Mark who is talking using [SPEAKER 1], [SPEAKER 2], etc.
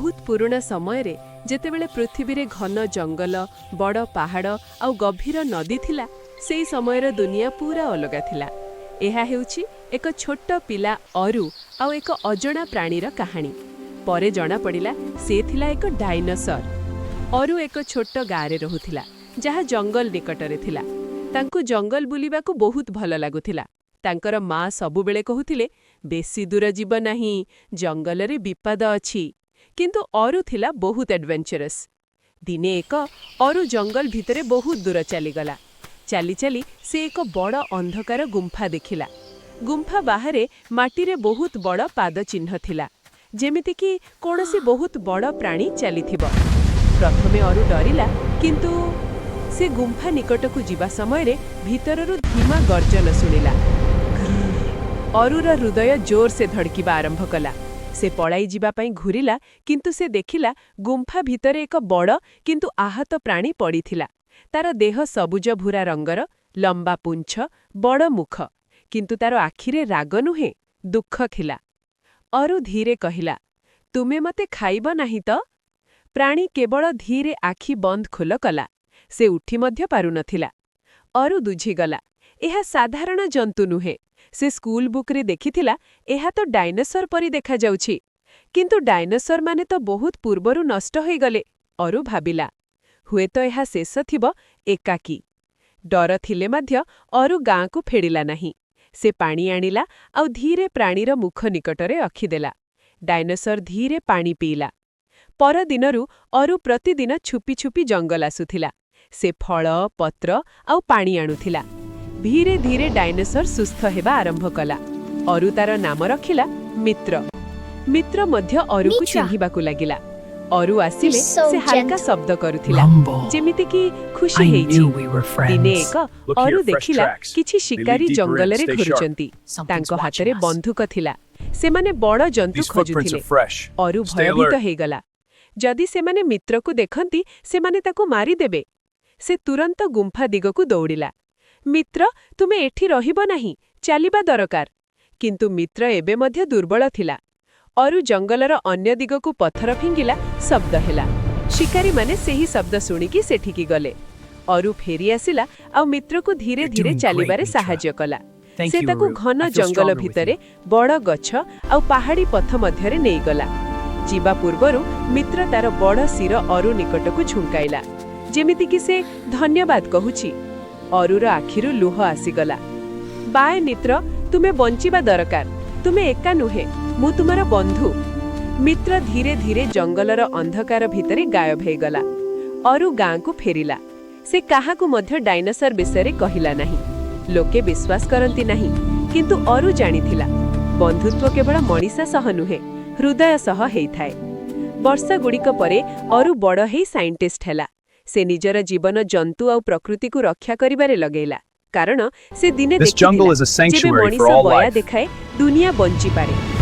[SPEAKER 1] ବହୁତ ପୁରୁଣା ସମୟରେ, ଯେତେବେଳେ ପୃଥିବୀରେ ଘନ ଜଙ୍ଗଲ, ବଡ଼ ପାହାଡ଼ ଆଉ ଗଭୀର ନଦୀ ଥିଲା, ସେହି ସମୟର ଦୁନିଆ ପୁରା ଅଲଗା ଥିଲା। ଏହା ହେଉଛି ଏକ ଛୋଟ ପିଲା ଅରୁ ଆଉ ଏକ ଅଜଣା ପ୍ରାଣୀର କାହାଣୀ। ପରେ ଜଣାପଡ଼ିଲା, ସେ ଥିଲା ଏକ ଡାଇନୋସର। ଅରୁ ଏକ ଛୋଟ ଗାଁରେ ରହୁଥିଲା, ଯାହା ଜଙ୍ଗଲ ନିକଟରେ ଥିଲା। ତାଙ୍କୁ ଜଙ୍ଗଲ ବୁଲିବାକୁ ବହୁତ ଭଲ ଲାଗୁଥିଲା। ତାଙ୍କର ମା ସବୁବେଳେ କହୁଥିଲେ, "ବେଶୀ ଦୂର ଯିବ ନାହିଁ, ଜଙ୍ଗଲରେ ବିପଦ ଅଛି।" କିନ୍ତୁ ଅରୁ ଥିଲା ବହୁତ ଆଡଭେଞ୍ଚରସ୍। ଦିନେ ଏକ ଅରୁ ଜଙ୍ଗଲ ଭିତରେ ବହୁତ ଦୂର ଚାଲିଗଲା। ଚାଲି ଚାଲି ସେ ଏକ ବଡ଼ ଅନ୍ଧକାର ଗୁମ୍ଫା ଦେଖିଲା। ଗୁମ୍ଫା ବାହାରେ ମାଟିରେ ବହୁତ ବଡ଼ ପାଦ ଚିହ୍ନ ଥିଲା, ଯେମିତିକି କୌଣସି ବହୁତ ବଡ଼ ପ୍ରାଣୀ ଚାଲିଥିବ। ପ୍ରଥମେ ଅରୁ ଡରିଲା, କିନ୍ତୁ ସେ ଗୁମ୍ଫା ନିକଟକୁ ଯିବା ସମୟରେ ଭିତରରୁ ଧୀମା ଗର୍ଜନ ଶୁଣିଲା। ଅରୁର ହୃଦୟ ଜୋରସେ ଧଡ଼କିବା ଆରମ୍ଭ କଲା। ସେ ପଳାଇ ଯିବା ପାଇଁ ଘୁରିଲା, କିନ୍ତୁ ସେ ଦେଖିଲା ଗୁମ୍ଫା ଭିତରେ ଏକ ବଡ଼ କିନ୍ତୁ ଆହତ ପ୍ରାଣୀ ପଡ଼ିଥିଲା। ତାର ଦେହ ସବୁଜ ଭୂରା ରଙ୍ଗର, ଲମ୍ବା ପୁଞ୍ଛ, ବଡ଼ ମୁଖ, କିନ୍ତୁ ତାର ଆଖିରେ ରାଗ ନୁହେଁ, ଦୁଃଖ ଥିଲା। ଅରୁ ଧୀରେ କହିଲା, "ତୁମେ ମତେ ଖାଇବ ନାହିଁ ତ?" ପ୍ରାଣୀ କେବଳ ଧୀରେ ଆଖି ବନ୍ଦ ଖୋଲ କଲା। ସେ ଉଠି ମଧ୍ୟ ପାରୁନଥିଲା। ଅରୁ ବୁଝିଗଲା, ଏହା ସାଧାରଣ ଜନ୍ତୁ ନୁହେଁ। ସେ ସ୍କୁଲ ବୁକ୍ରେ ଦେଖିଥିଲା, ଏହା ତ ଡାଇନୋସର ପରି ଦେଖାଯାଉଛି। କିନ୍ତୁ ଡାଇନୋସରମାନେ ତ ବହୁତ ପୂର୍ବରୁ ନଷ୍ଟ ହୋଇଗଲେ, ଅରୁ ଭାବିଲା। ହୁଏତ ଏହା ଶେଷ ଥିବ ଏକାକୀ। ଡର ଥିଲେ ମଧ୍ୟ ଅରୁ ଗାଁକୁ ଫେରିଲା ନାହିଁ। ସେ ପାଣି ଆଣିଲା ଆଉ ଧୀରେ ପ୍ରାଣୀର ମୁଖ ନିକଟରେ ରଖିଦେଲା। ଡାଇନୋସର ଧୀରେ ପାଣି ପିଇଲା। ପରଦିନରୁ ଅରୁ ପ୍ରତିଦିନ ଛୁପି ଛୁପି ଜଙ୍ଗଲ ଆସୁଥିଲା। ସେ ଫଳ, ପତ୍ର ଆଉ ପାଣି ଆଣୁଥିଲା। ଧୀରେ ଧୀରେ ଡାଇନୋସର ସୁସ୍ଥ ହେବା ଆରମ୍ଭ କଲା। ଅରୁ ତାର ନାମ ରଖିଲା ମିତ୍ର। ମିତ୍ର ମଧ୍ୟ ଅରୁକୁ
[SPEAKER 2] ମିତ୍ର।
[SPEAKER 1] ଚିହ୍ନିବାକୁ ଲାଗିଲା। ଅରୁ ଆସିଲେ
[SPEAKER 2] You're so
[SPEAKER 1] ସେ ହାଲକା
[SPEAKER 2] gentle.
[SPEAKER 1] ଶବ୍ଦ କରୁଥିଲା,
[SPEAKER 3] Rumble.
[SPEAKER 1] ଯେମିତିକି ଖୁସି
[SPEAKER 3] I
[SPEAKER 1] ହେଇଛି।
[SPEAKER 3] knew we were
[SPEAKER 1] ଦିନେ
[SPEAKER 3] friends.
[SPEAKER 1] ଏକ
[SPEAKER 4] Look
[SPEAKER 1] ଅରୁ
[SPEAKER 4] here, fresh
[SPEAKER 1] ଦେଖିଲା
[SPEAKER 4] tracks.
[SPEAKER 1] କିଛି
[SPEAKER 4] They lead
[SPEAKER 1] ଶିକାରୀ
[SPEAKER 4] deeper in.
[SPEAKER 1] ଜଙ୍ଗଲରେ
[SPEAKER 4] Stay sharp.
[SPEAKER 1] ଘୁରୁଛନ୍ତି।
[SPEAKER 3] Something's
[SPEAKER 1] ତାଙ୍କ
[SPEAKER 3] watching
[SPEAKER 1] ହାତରେ
[SPEAKER 3] us.
[SPEAKER 1] ବନ୍ଧୁକ ଥିଲା। ସେମାନେ ବଡ଼ ଜନ୍ତୁ
[SPEAKER 4] These footprints
[SPEAKER 1] ଖୋଜୁଥିଲେ।
[SPEAKER 4] are fresh.
[SPEAKER 1] ଅରୁ
[SPEAKER 4] Stay
[SPEAKER 1] ଭୟଭୀତ
[SPEAKER 4] alert.
[SPEAKER 1] ହେଇଗଲା। ଯଦି ସେମାନେ ମିତ୍ରକୁ ଦେଖନ୍ତି, ସେମାନେ ତାକୁ ମାରିଦେବେ। ସେ ତୁରନ୍ତ ଗୁମ୍ଫା ଦିଗକୁ ଦୌଡ଼ିଲା। "ମିତ୍ର, ତୁମେ ଏଠି ରହିବ ନାହିଁ, ଚାଲିବା ଦରକାର।" କିନ୍ତୁ ମିତ୍ର ଏବେ ମଧ୍ୟ ଦୁର୍ବଳ ଥିଲା। ଅରୁ ଜଙ୍ଗଲର ଅନ୍ୟ ଦିଗକୁ ପଥର ଫିଙ୍ଗିଲା। ଶବ୍ଦ ହେଲା। ଶିକାରୀମାନେ ସେହି ଶବ୍ଦ ଶୁଣିକି ସେଠିକି ଗଲେ। ଅରୁ ଫେରି ଆସିଲା ଆଉ ମିତ୍ରକୁ ଧୀରେ
[SPEAKER 3] You're
[SPEAKER 1] ଧୀରେ
[SPEAKER 3] doing great,
[SPEAKER 1] ଚାଲିବାରେ
[SPEAKER 3] Mitra.
[SPEAKER 1] ସାହାଯ୍ୟ କଲା।
[SPEAKER 3] Thank
[SPEAKER 1] ସେ
[SPEAKER 3] you,
[SPEAKER 1] ତାକୁ
[SPEAKER 3] Aru.
[SPEAKER 1] ଘନ
[SPEAKER 3] I feel
[SPEAKER 1] ଜଙ୍ଗଲ
[SPEAKER 3] stronger with
[SPEAKER 1] ଭିତରେ
[SPEAKER 3] you.
[SPEAKER 1] ବଡ଼ ଗଛ ଆଉ ପାହାଡ଼ି ପଥ ମଧ୍ୟରେ ନେଇଗଲା। ଯିବା ପୂର୍ବରୁ ମିତ୍ର ତାର ବଡ଼ ଶିର ଅରୁ ନିକଟକୁ ଝୁଙ୍କାଇଲା, ଯେମିତିକି ସେ ଧନ୍ୟବାଦ କହୁଛି। ଅରୁର ଆଖିରୁ ଲୁହ ଆସିଗଲା। "ବାଏ ମିତ୍ର, ତୁମେ ବଞ୍ଚିବା ଦରକାର। ତୁମେ ଏକା ନୁହେଁ, ମୁଁ ତୁମର ବନ୍ଧୁ।" ମିତ୍ର ଧୀରେ ଧୀରେ ଜଙ୍ଗଲର ଅନ୍ଧକାର ଭିତରେ ଗାୟବ ହେଇଗଲା। ଅରୁ ଗାଁକୁ ଫେରିଲା। ସେ କାହାକୁ ମଧ୍ୟ ଡାଇନୋସର ବିଷୟରେ କହିଲା ନାହିଁ। ଲୋକେ ବିଶ୍ୱାସ କରନ୍ତି ନାହିଁ, କିନ୍ତୁ ଅରୁ ଜାଣିଥିଲା, ବନ୍ଧୁତ୍ୱ କେବଳ ମଣିଷ ସହ ନୁହେଁ, ହୃଦୟ ସହ ହେଇଥାଏ। ବର୍ଷଗୁଡ଼ିକ ପରେ ଅରୁ ବଡ଼ ହେଇ ସାଇଣ୍ଟିଷ୍ଟ ହେଲା। ସେ ନିଜର ଜୀବନ ଜନ୍ତୁ ଆଉ ପ୍ରକୃତିକୁ ରକ୍ଷା କରିବାରେ ଲଗେଇଲା, କାରଣ ସେ ଦିନେ
[SPEAKER 4] This jungle
[SPEAKER 1] ଦେଖିଥିଲା,
[SPEAKER 4] is a
[SPEAKER 1] ଯେବେ
[SPEAKER 4] sanctuary
[SPEAKER 1] ମଣିଷ
[SPEAKER 4] for all
[SPEAKER 1] ଦୟା
[SPEAKER 4] life.
[SPEAKER 1] ଦେଖାଏ, ଦୁନିଆ ବଞ୍ଚିପାରେ।